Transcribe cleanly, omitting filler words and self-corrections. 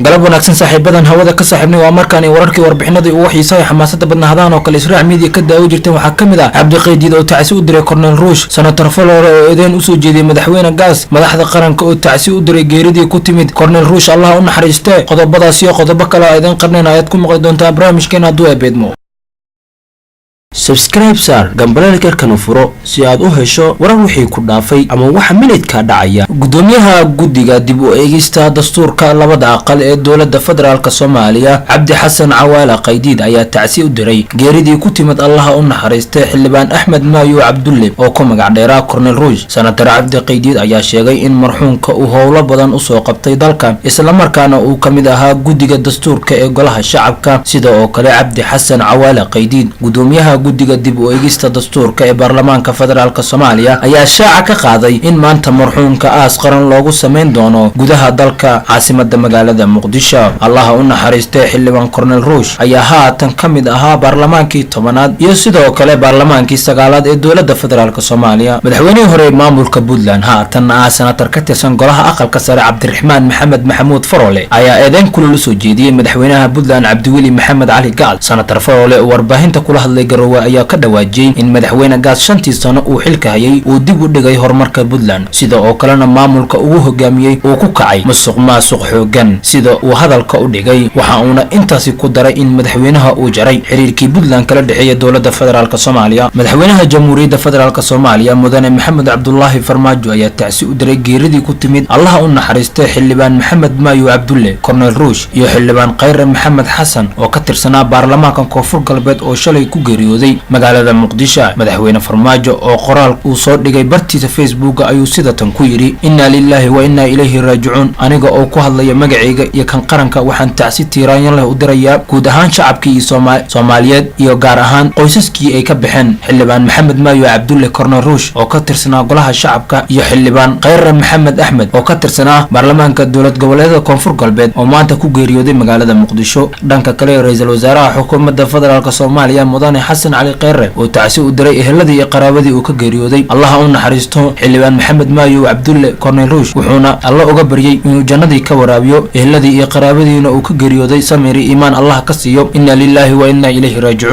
Galab wanaagsan, saaxiibadan hawada ka saaxiibnay. Waa markaan wararkii, warbixinadii ugu xiisaha xamaasada badnaa hadaan oo kale Israac Media ka daawo jirteen. Waxaa ka mid ah Cabdiqaydiid oo tacsi u diray Cornel Ruush, Senator Falore oo eedeyn usoo jeediyey Madaxweyne Gaas, madaxda qaranka oo tacsi u diray geeridii ku timid Cornel Ruush, Allah u naxariistee. Qodobadaas iyo qodobo kale oo idin qarnayn ayaad ku maqli doontaa barnaamijkeena hadduu ebeedmo. Subscribe saar, gambaleelka furo si aad u hesho warar wixii ku dhaafay ama waxa minidka dhacaya. Gudoomiyaha guddiga dib u eegista dastuurka labada aqal ee dowladda federaalk Soomaaliya, Cabdi Xasan Cawaala Qaydiid, ayaa tacsi u diray geeridii ku timid, Allaha u naxariistay, xildhibaan Axmed Maayo Cabdulle oo ku magac dheeraa Cornel Ruush. Senator Cabdi Qaydiid ayaa sheegay in marxuumka uu howlo badan usoo qabtay dalka, islamarkaana uu ka mid ahaa guddiga dastuurka ee golaha shacabka. Sida oo kale, Cabdi Xasan Cawaale Qaydiid, gudoomiyaha guddiga dib u eegista dastuurka ee baarlamaanka federaalk Soomaaliya, ayaa shaaca ka qaaday in maanta marxuumka aas qaran loogu sameyn doono gudaha dalka, caasimada magaalada Muqdisho. Allaha u naxariistay, xildhibaan Cornel Ruush ayaa haatan ka mid ahaa baarlamaankii 10aad iyo sidoo kale baarlamaankii 9aad ee dowladda federaalk Soomaaliya. Madaxweynihii hore ee maamulka Puntland, haatanna ah senatar ka tirsan golaha aqalka sare, Cabdiraxmaan Maxamed Maxamuud Farole, ayaa eedeyn kulul usoo jeediyey madaxweynaha Puntland, Cabdiweli Maxamed Cali Gaal. Senator Farole oo warbaahinta kula hadlay Garowe ayaa ka dhawaajiyey in madaxweyne Gaas 5tii sano uu xilka hayay uu dib u dhigay horumarka Puntland, sida oo kalena maamulka ugu hogaamiyey uu ku kacay musuq maasuq xoogan, sida uu hadalka u dhigay. Waxa uuna intaasi ku daray in madaxweynaha uu jaray xiriirkii Puntland kala dhexeeya dowladda federaalk Soomaaliya. Madaxweynaha Jamhuuriyadda Federaalk Soomaaliya, Mudane Maxamed Cabdulaahi Farmaajo, ayaa tacsi u diray geeridii ku timid, Allaha u naxariistay, xildhibaan Maxamed Maayo Cabdulle Cornel Ruush iyo xildhibaan Khayre Maxamed Xasan oo ka tirsanaa baarlamaanka Koonfur Galbeed oo shalay ku geeriyooday magaalada Muqdisho. Madaxweyne Farmaajo oo qoraal uu soo dhigay bartiisa Facebooka ayuu sidatan ku yidhi: "Innaa lilaahi wa innaa ilayhi raajicuun. Aniga oo ku hadlaya magacayga iyo kan qaranka, waxaan tacsi tiiraanyo leh u dirayaa guud ahaan shacabkii iyo Soomaaliyeed iyo gaar ahaan qoysaskii ay ka baxeen xildhibaan Maxamed Maayo Cabdulle Cornel Ruush oo ka tirsanaa golaha shacabka iyo xildhibaan Khayre Maxamed Axmed oo ka tirsanaa baarlamaanka dowlad goboleedka Koonfur Galbeed oo maanta ku geeriyooday magaalada Muqdisho." Dhanka kale, ra-iisul wasaaraha xukuumadda federaalk Soomaaliya, Mudane Xasan Cali Kheyre, oo tacsi u diray eheladii iyo qaraabadii uu ka geeriyooday, Allaha u naxariisto, xildhibaan Maxamed Maayo Cabdulle Cornel Ruush, wuxuuna Alla uga baryey inuu jannadii ka waraabiyo, eheladii iyo qaraabadiina uu ka geeriyooday samiri iimaan Allah ka siiyo. Inna lilaahi wa inna ilayhi raajicuun.